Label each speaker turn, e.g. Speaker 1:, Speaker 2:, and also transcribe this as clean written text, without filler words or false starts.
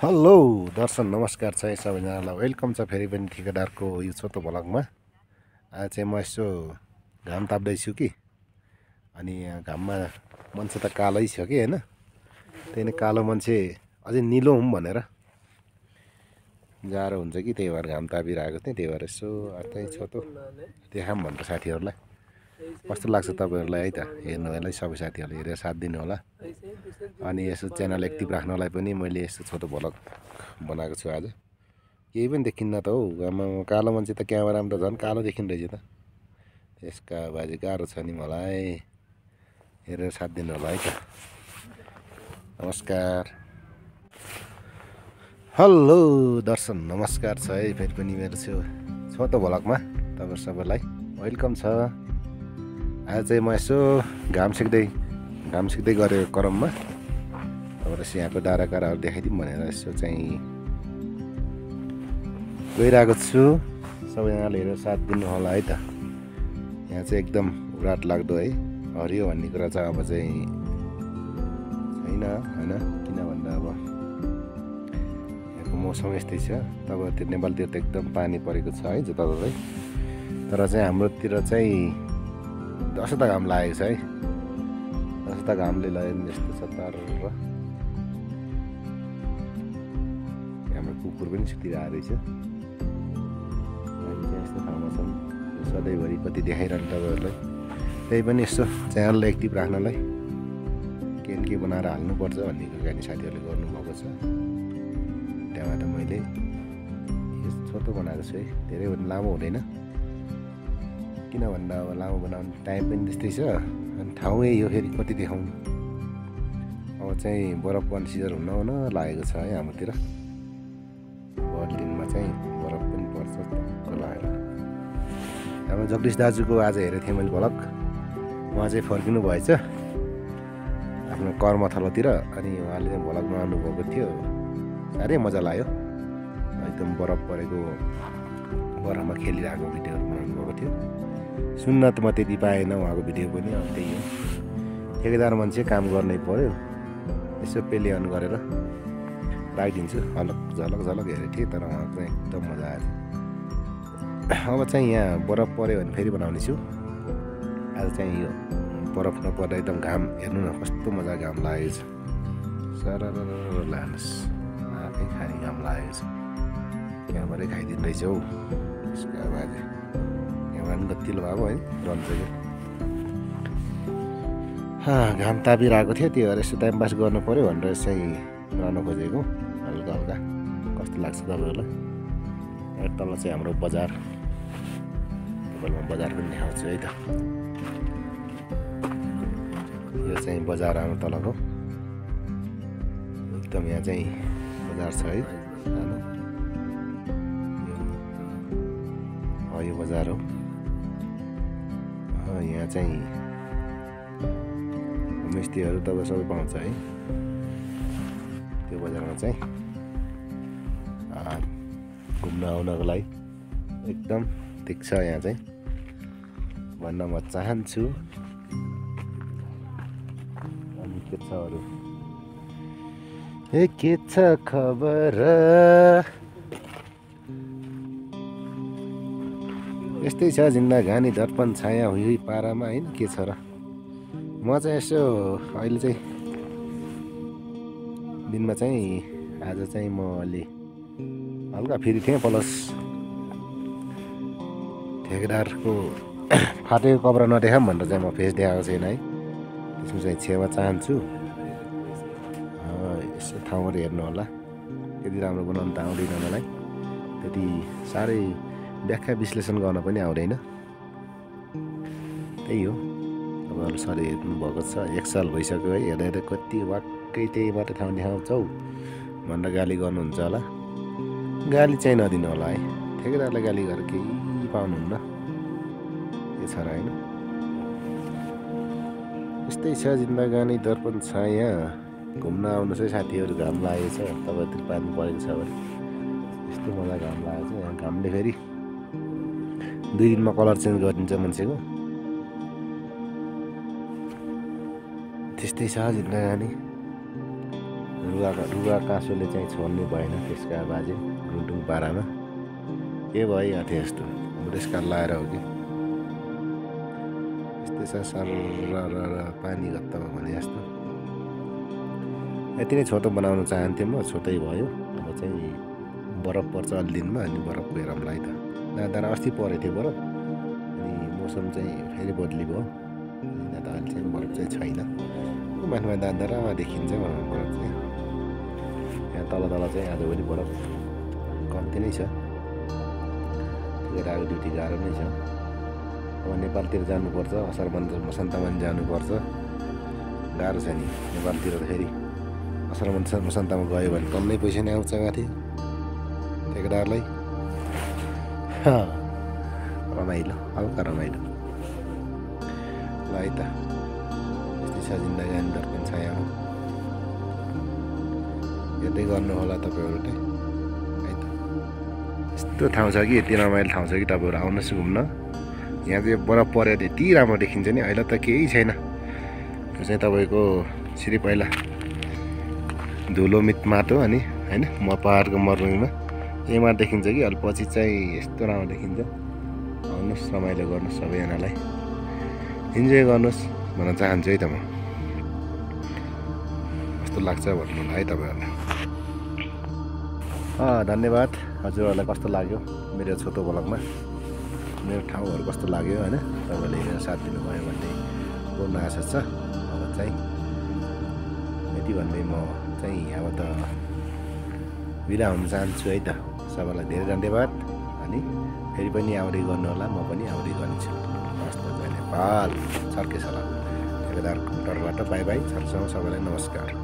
Speaker 1: Hello दर्शन नमस्कार छ सबैजनालाई वेलकम छ फेरि पनि ठेकेदारको यो छोटो भ्लगमा। आज चाहिँ म यसो घाम ताप्दैछु कि अनि यहाँ घाममा मान्छे त कालै छ कि हैन, त्यही नै कालो मान्छे अझै निलो हुँ भनेर जाडो हुन्छ कि त्यही भएर घाम तापिरहेको थिएँ। त्यही भएर यसो चाहिँ छोटो देखाम भनेर साथीहरूलाई कस्तो लाग्छ तपाईँहरूलाई है त हेर्नु होला है, सबै साथीहरूले हेरेर साथ दिनु होला। अनि यसो च्यानल एक्टिभ राख्नलाई पनि मैले यस्तो छोटो भ्लग बनाएको छु। आज केही पनि देखिन्न त हौ घाममा, कालो मान्छे त क्यामेरामा त झन् कालो देखिँदो रहेछ त। त्यसका बाजे गाह्रो छ नि मलाई, हेरेर साथ दिनु होला है त। नमस्कार, हेलो दर्शन नमस्कार छ है फेरि पनि मेरो छोटो भ्लगमा तपाईँ सबैलाई वेलकम छ। आज चाहिँ म यसो घाम सिक्दै गरेको क्रममा तपाईँलाई यहाँको डाँडाकाँडाहरू देखाइदिउँ भनेर यसो चाहिँ गइरहेको छु। सबैजनाले हेरेर साथ दिनु होला है त। यहाँ चाहिँ एकदम उराट लाग्दो है, हरियो भन्ने कुरा चाहिँ अब चाहिँ छैन होइन, किन भन्दा अब यहाँको मौसम यस्तै छ। तपाईँहरूतिर नेपालतिर त एकदम पानी परेको छ है जताततै, तर चाहिँ हाम्रोतिर चाहिँ दसैँ त घाम लागेको छ है। दसैँ त घामले लाग्यो नि यस्तो छ तर हाम्रो कुकुर पनि सुतिरहेको रहेछ। यस्तो ठाउँमा छौँ सधैँभरि कति देखाइरहनु तपाईँहरूलाई, त्यही पनि यसो च्यानल एक्टिभ राख्नलाई के बनाएर हाल्नुपर्छ भन्ने कुराकानी साथीहरूले गर्नुभएको छ। त्यहाँबाट मैले छोटो बनाएको छु है, धेरै लामो हुँदैन। किन भन्दा अब लामो बनाउने टाइम पनि त्यस्तै छ अनि ठाउँ यही हो, फेरि कति देखाउनु। अब चाहिँ बरफ पर्ने सिजन हुन लागेको छ है हाम्रोतिर। भोलि दिनमा चाहिँ बरफ पनि पर्छ लागेर। हाम्रो जगदीश दाजुको आज हेरेको थिएँ मैले भ्लग, उहाँ चाहिँ फर्किनु भएछ आफ्नो कर्मथलोतिर। अनि उहाँले चाहिँ भ्लग बनाउनु भएको थियो, साह्रै मजा लाग्यो। एकदम बरफ परेको बरफमा खेलिरहेको भिडियोहरू बनाउनु भएको थियो। सुन्न त म त्यति पाएन उहाँको भिडियो पनि। अब त्यही हो, ठेकेदार मान्छे काम गर्नै पर्यो। यसो पेले अन गरेर राखिदिन्छु, झलक हेरेको थिएँ तर उहाँको चाहिँ एकदम मजा आयो। अब चाहिँ यहाँ बरफ पऱ्यो भने फेरि बनाउने छु। आज चाहिँ यो बरफ नपर्दा एकदम घाम हेर्नु न कस्तो मजा घाम लागेको छ। सरर लानुहोस्, आफै खाने घाम लागेको छ। त्यहाँबाटै खाइदिनु रहेछ हौ त्यसको बाजे। यहाँ पनि गतिलो भएको है रन्छ क्या। घाम तापिरहेको थियो, त्यो भएर यसो टाइम पास गर्नु पऱ्यो भनेर चाहिँ रहन खोजेको हल्का कस्तो लाग्छ तपाईँहरूलाई। तल चाहिँ हाम्रो बजार, तपाईँलाई म बजार पनि देखाउँछु है त। यो चाहिँ बजार हाम्रो तलको एकदम यहाँ चाहिँ बजार छ है सानो। यो बजार हो। यहाँ चाहिँ होमस्टेहरू तपाईँ सबै पाउँछ है त्यो बजारमा चाहिँ। घुम्न आउनको लागि एकदम ठिक छ यहाँ चाहिँ भन्न म चाहन्छु। अनि के छ अरू, के छ खबर? यस्तै छ जिन्दगानी दर्पण छाया हुई पारामा होइन, के छ र। म चाहिँ यसो अहिले चाहिँ दिनमा चाहिँ आज चाहिँ म अलि हल्का फ्री थिएँ, प्लस ठेकेदारको फाटेको कपडा नदेखाम भनेर चाहिँ म फेस देखाएको छैन है। त्यसमा चाहिँ क्षमा चाहन्छु। यसो ठाउँहरू हेर्नु होला, त्यति राम्रो बनाउनु त आउँदैन मलाई, त्यति साह्रै व्याख्या विश्लेषण गर्न पनि आउँदैन। त्यही हो, तपाईँहरू सरले हेर्नुभएको छ, 1 साल भइसक्यो है हेर्दा कति वाक्कै त्यही मात्रै ठाउँ देखाउँछौ भनेर गाली गर्नुहुन्छ होला। गाली चाहिँ नदिनु होला है, ठेकेदारलाई गाली गरेर केही पाउनुहुन्न, के छ र होइन। यस्तै छ जिन्दगानी दर्पण छाया। घुम्न आउनुहोस् है साथीहरू, घाम लागेको छ। तपाईँतिर पानी परेको छ भने यस्तो मजा घाम लागेको छ। यहाँ घामले फेरि 2 दिनमा कलर चेन्ज गरिदिन्छ मान्छेको। त्यस्तै छ जिन्दगानी। रुगा काँसोले चाहिँ छोड्नु भएन त्यसका बाजे रुटुङ पारामा के भइहाल्थ्यो यस्तो बुढेसकाल लाएर हो कि यस्तै छ सर र पानी गत्तामा भने जस्तो यति नै छोटो बनाउन चाहन्थेँ म छोटै भयो अब चाहिँ बरफ पर्छ अलि दिनमा अनि बरफ हेरौँला है त दादा अस्ति परेको थियो बरफ अनि मौसम चाहिँ फेरि बदली भयो दादा अहिले चाहिँ बरफ चाहिँ छैन माथिमा दादा देखिन्छ बरफ चाहिँ यहाँ तल चाहिँ आजभोलि बरफ कम्ती नै छ केटाको ड्युटी गाह्रो नै छ अब नेपालतिर जानुपर्छ असार मसन्तमा जानुपर्छ गाह्रो छ नि नेपालतिर त फेरि असार मसन्तमा गयो भने कम्मै पैसा नै आउँछ माथि ठेकेदारलाई रमाइलो हल्का रमाइलो ल है त यस्तै छ जिन्दगी दर्पण छायामा यतै गर्नु होला तपाईँहरूले है त यस्तो ठाउँ छ कि यति रमाइलो ठाउँ छ कि तपाईँहरू आउनुहोस् घुम्न यहाँ चाहिँ बरफ परेर यति राम्रो देखिन्छ नि अहिले त केही छैन यो चाहिँ तपाईँको सिधै पहिला धुलो माटो अनि होइन पहाडको मरुभूमिमा यहीँमा देखिन्छ कि अलि पछि चाहिँ यस्तो राम्रो देखिन्छ आउनुहोस् रमाइलो गर्नुहोस् सबैजनालाई इन्जोय गर्नुहोस् भन्न चाहन्छु है त म कस्तो लाग्छ भन्नु है तपाईँहरूलाई धन्यवाद हजुरहरूलाई कस्तो लाग्यो मेरो छोटो ब्लगमा मेरो ठाउँहरू कस्तो लाग्यो होइन तपाईँले मेरो साथ दिनुभयो भन्ने पूर्ण आशा छ अब चाहिँ यति भन्दै म चाहिँ यहाँबाट बिदा हुन चाहन्छु है त सबैलाई धेरै धन्यवाद अनि फेरि पनि आउँदै गर्नु होला म पनि आउँदै गर्नेछु हस् त जय नेपाल सर्के सलाम ठेकेदारको तर्फबाट बाई बाई छर्छौँ सबैलाई नमस्कार